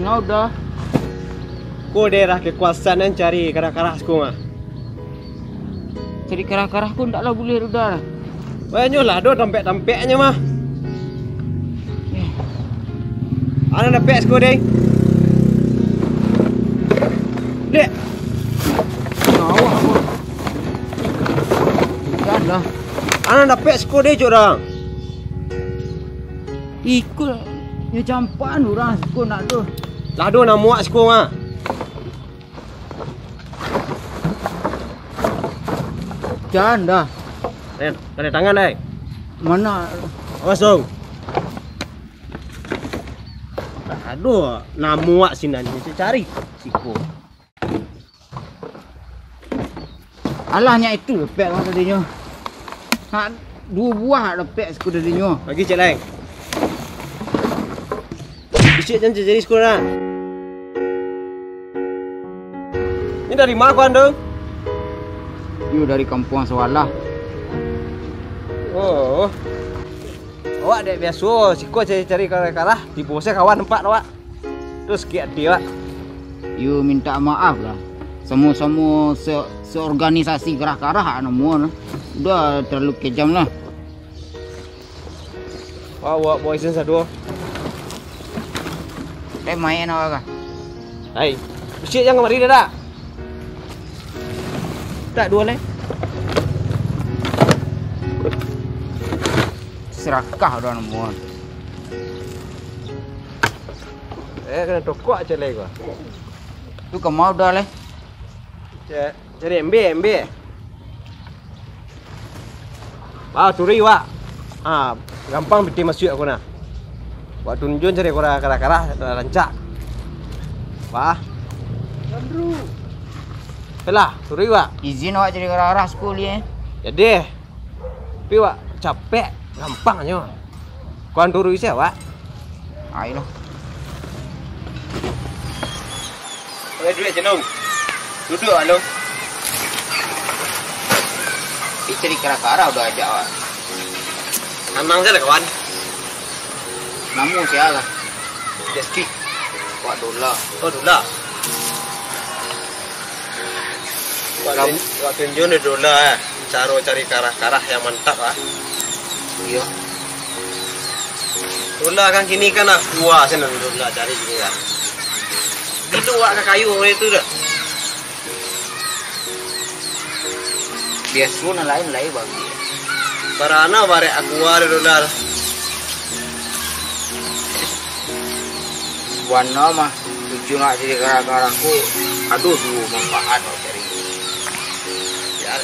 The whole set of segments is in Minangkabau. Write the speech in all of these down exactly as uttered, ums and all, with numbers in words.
Nah, udah. Ko daerah kekuasaan nan cari karah-karah siko mah. Cari karah-karah ko ndaklah buliah, udah. Banyak lah, ado tampek-tampeknyo mah. Anak dapek siko, deh. Dek. Awak, awak. Jan lah. Anak dapek siko, deh, cok dah. Iko, yo campan urang siko nak tu. Lah ado namuak siko mah. Jan dah. Eh, tanda tangan, ai. Mana? Awas, dong. Aduh, namuak sinan, cari siko. Alah, nyak itu dapek lah tadinyo. Nak duo buah nak dapek siko tadinyo. Bagi cek lain. Bisuak jan cari siko lah. Ni dari ma kau, Andong? Yo, dari kampuang sabalah. Oh. Awak dek biaso siko cari-cari karah-karah, tibo se kawan nampak tu, Wak. Terus sakik ati, Wak. Yo, mintak maaf lah. Samo-samo se-, seorganisasi karah-karah namo lah. Udah terlalu kejam lah. Wak, wak, boy, sen sado. Teh main awak kah? Hai. Bisuak jan kamari dah, dak? Tak dua lai. Serakah dah namo. Eh, kena tokok cek lai gua. Tu kamau dah lai. Cek, cari embe, embe. Ah, turi, Wak. Ah, gampang pitih masuak aku nah. Wak tunjuan cari karah-karah, rancak. Wah. Lah, turi, Wak. Izin awak cari karah-karah siko lai, eh. Jadi, tapi wak capek, gampang nyo. Kuan turuik se wak. Ayolah. Oke, duduak, Jenung. Duduak, alo. Itu di kara-kara udah ajak wak. Namang se lah, kawan. Namo sia lah? Deski. Wak Dola. Oh, Dola. Wak Kam- tun-, wak tunjuan dek Dola, eh, caro cari karah-karah yang mantap, ah. Iyo. Dola kan kini kan Aqua se nan Dola cari kini kan. Bilo wak ka kayo itu dah. Biaso nan lain lai bagi. Barana barek Aqua dek Dola. Bana mah, tujuan nak jadi kara-kara ko ado duo manfaat wak cari. Ya,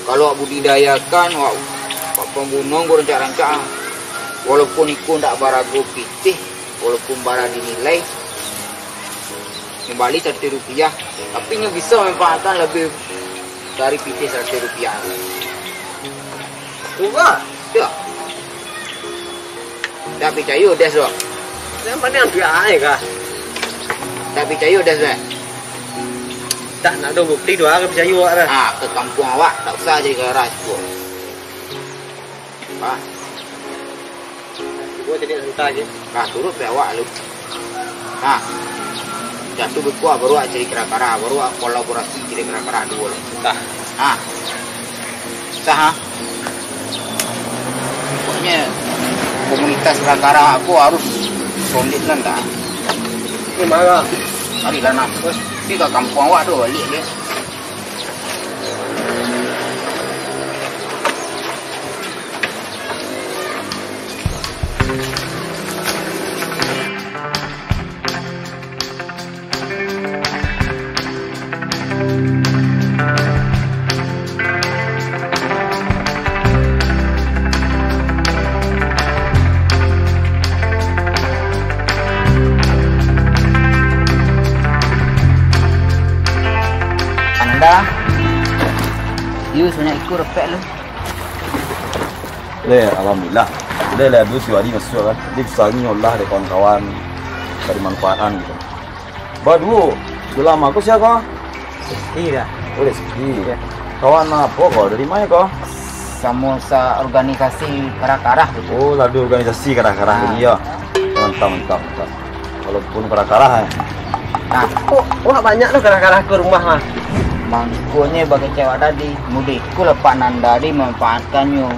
kalau wak budidayakan, wak, wak pambunuang ko rancak-rancak, walaupun iko ndak barago pitih, walaupun bara dinilai, nyo bali saratuih rupiah, tapi nyo bisa manfaatkan labiah dari pitih saratuih rupiah. Murah. Yo. Ndak picayo, Des, tu. Nan mano ambiak ai kah? Ndak picayo, Des, tu. Tak nak tu bukti tu, ah, picayo awak dah. Ah, ka kampuang awak, ndak usah jadi kara siko. Ah. Cubo jadi hantar je. Nah, turun pe awak lu. Nah. Jatuh beko, baru awak cari kara-kara, baru awak kolaborasi cari kara-kara duo lah. Dah. Nah. Sah, ha? Pokoknyo komunitas kara-kara ko harus solid lah, dah. Ni marah. Marilah, nah. Terus, pi ka kampuang awak tu, baliak dia. Anda, yu, sabanyak iko dapek lu. Leh, alhamdulillah. Leh, leh, duo si Wadi masuak kan. Jadi, bisa nyo lah dek kawan-kawan dari manfaatan gitu. Baduo, sudah lamo ko sia ko? Rezeki dah. Oh, Rezeki. Iya. Kawan apo ko? Dari ma ko? Samo sa-, organisasi karah-karah gitu. Oh, lah ado organisasi karah-karah Ah. ini ya. Mantap, mantap, mantap. Walaupun karah-karah, eh. Nah, kok wak banyak tu karah-karah ka rumah mah? Mangkonyo bakecek wak tadi, mudik ko lah Pak Nanda tadi manfaatkan nyo.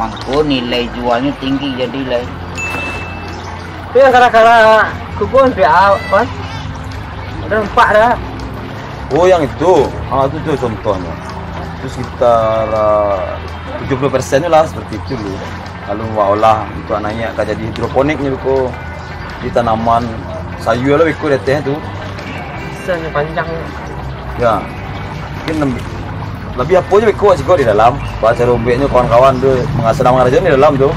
Mangko nilai jualnyo tinggi jadi lai. Tu yang karah-karah kubun tu, ah, kan? Ada nampak dah. Oh, yang itu. Ah, itu tu contohnya. Itu sekitar, ah, tujuh puluh persen tu lah seperti itu dulu. Lalu wak olah untuk naiak ka jadi hidroponik ni beko di tanaman sayur lah beko di ateh tu. Bisa ni panjang. Ya. Mungkin lebih, lebih apo je beko wak ciko di dalam. Ba caro umbeknyo kawan-kawan tu mangasa-, mangarajoan di dalam tu.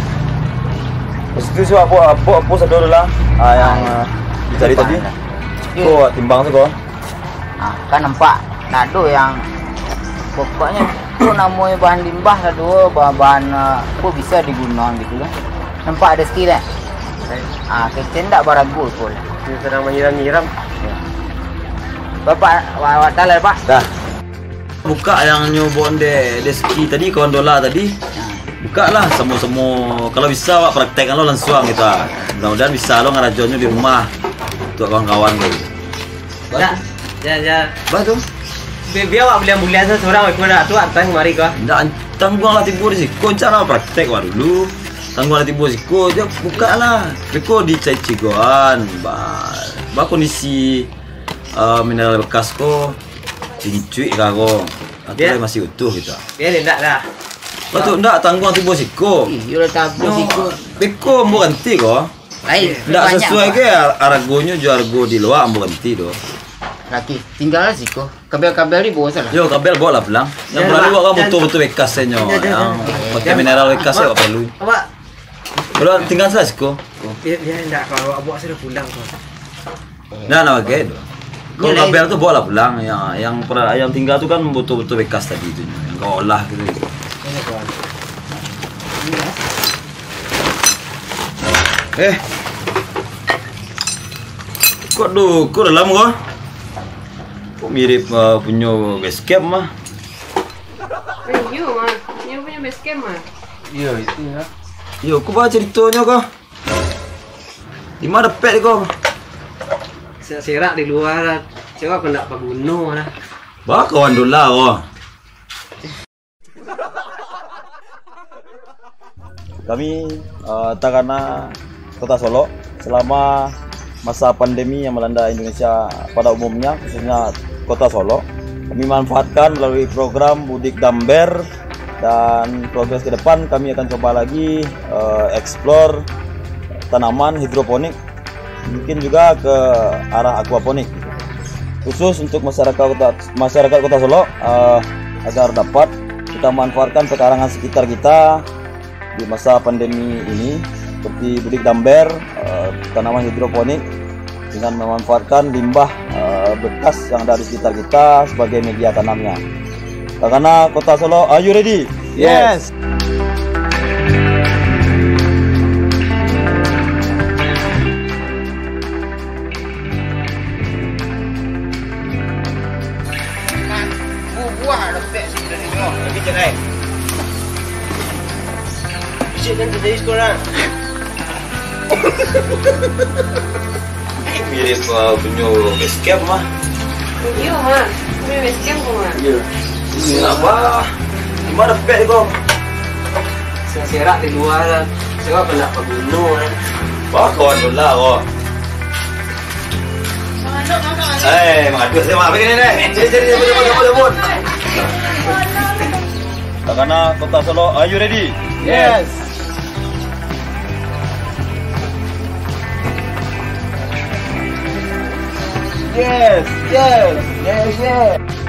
Pas itu si apo, apo, apo sado tu lah. Ah, yang, ah, dicari tadi. Timbang lah. Ko timbang tu ko. Ah, kan nampak, nak ado yang, pokoknyo, tu namonyo bahan limbah lah tu, ba-, bahan, ah, ko bisa diguno gitu kan. Nampak ado sekian, eh? Ah, kecek ndak barago ko lah. Dia sedang menyiram-nyiram. Ya. Bapak, wa-, wa-, talah, Pak. Dah. Buka yang nyo bawaan dek Deski tadi, kawan Dola tadi. Buka lah samo-samo. Kalau bisa, awak praktekkan lo langsuang kita. Mudah-mudahan bisa lo ngarajonyo di rumah. Untuk kawan-kawan tu. Dak, jan, jan. Bah tu. Bi-, bia awak bulian-bulian sa surang, aku nak tu, atan kemari ko. Ndak, tangguang lah tibo di siko, caro praktek wak dulu. Tangguang lah tibo siko, je buka lah. Beko dicai cigoan, ba, ba kondisi, eh, mineral bekas ko, cincuik ka ko. Atau masih utuh gitu. Bia ndak lah. Bah tu ndak, tangguang tibo siko. Iyo lah, tibo siko. Beko ambo ganti ko. Ai, ndak banyak, sasuai Pak. Ge ar-, aragonyo jo arago di lua, ambo ganti tu. Laki, tinggal lah siko. Kabel-kabel ni bawa salah. Yo, kabel bawa lah pulang. Yang perlu awak kan botol-botol bekas sajo. Yang pakai mineral bekas awak perlu. Awak. Kalau tinggal salah siko. Dia, dia ndak, kalau awak bawa sudah pulang tu. Nah, nah, oke. Kalau kabel tu bawa lah pulang. Yang, yang per-, yang tinggal tu kan botol-botol bekas tadi tu. Yang kau olah gitu. Eh. Kok du-, kok dalam ko? Kok mirip, eh, punyo base camp mah? Eh, iyo, mah. Iyo punyo base camp mah. Iyo, itu ya. Iyo, kok ba caritonyo ko? Di ma dapek ko? Serak-serak di lua lah. Cuma ko ndak baguno lah. Ba kawan Dola ko. Kami, eh, Tagana Kota Solok, selama masa pandemi yang melanda Indonesia pada umumnya, khususnya Kota Solok, kami manfaatkan melalui program Budik Damber, dan progres ke depan kami akan coba lagi, eh, explore tanaman hidroponik, mungkin juga ke arah akuaponik. Khusus untuk masyarakat Kota, masyarakat Kota Solok, eh, agar dapat kita manfaatkan pekarangan sekitar kita di masa pandemi ini, seperti Budik Damber, eh, tanaman hidroponik, dengan memanfaatkan limbah, eh, bekas yang ada di sekitar kita sebagai media tanamnya. Tagana Kota Solok, are you ready? Yes. Buah dapek si dari nyo. Lagi cerai. Bisi kan terjadi sekolah. Mirip, uh, punyo base camp mah. Iyo, mah. Punyo base camp ko, mah. Iyo. Ini apa? Di ma dapek ko? Serak-serak di lua lah. Sebab kena paguno kan. Wah, kawan Dola ko. Eh, mangadu sajo, Mak. Begini deh. Sini, sini, sini, cabut, cabut, cabut. Tagana Kota Solok, are you ready? Yes. Yes, yes, yes, yes.